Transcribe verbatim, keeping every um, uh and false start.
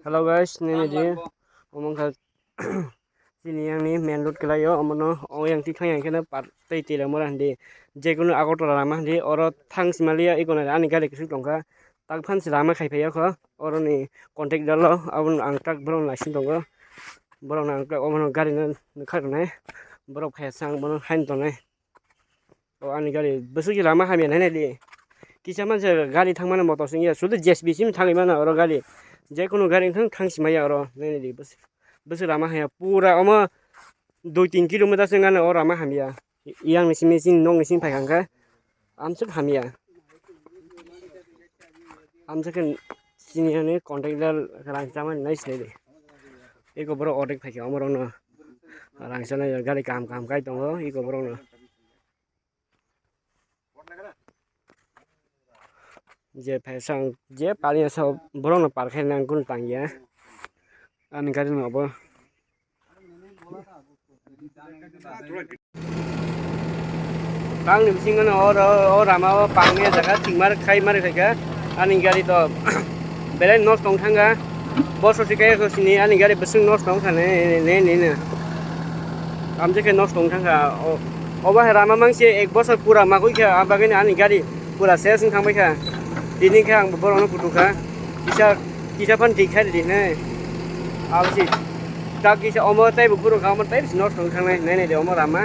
Hello guys, nini di omo wngkha chini yang ni main road kwlai o, omo no o yang ti thang yang khe no par tei twi ramo hindi, je kunu Agartala lama hindi, oro thang si maliya, eko no ani gari kwswk tongkha, tak phan si lama khai phaiya kho, oro ni contact dalo, abo no ang tak borok no naising tongo, borok no ang tak omo no gari no nukha rwnai, borok phaiya sa ang bono haino tongnai. O ani gari bwswk se lama hamya nai nai di. Kisa manse gari thangmani motor sing ya, sudu J C B simi thangwi mano oro gari. Je kunu gari thang thang simaya oro nai nai di. Bwswk, bwswk lama hamya pura omo dui tin kilometer se gana o lama hamya. Yang ni simi sing nok ni simi phai kha khe amswk hamya. Amswk khe sini ani contact le rang chamani nai sinai di. Eko borok ordek phai kha omo rok no rang chanai gari kaham kaham kai tongo eko borok no. Je phaisa ang je pari asa borok no par khe nang kunu tang ya ani gari no obo. Tang ni bisingo no oro o rama o pangni jaga thik mar khai mar khaika ani gari to belai nosto wng thanga. Boso se kaya ko sini ani gari bwswk nosto wng thane ne ne ne. Amje khe nosto wng thangkha. O, obo hai rama mangse ek bosor pura magwi kha, ah bagwi ani gari pura ses wng thangbai kha. Tini khe ang borokno kutuk kha. Kisa, kisa phan thik khai di ne. Absi tak kisa omo tei bo phuru kha, omo tei bisi nosto wng thangnai, nai nai de omo rama.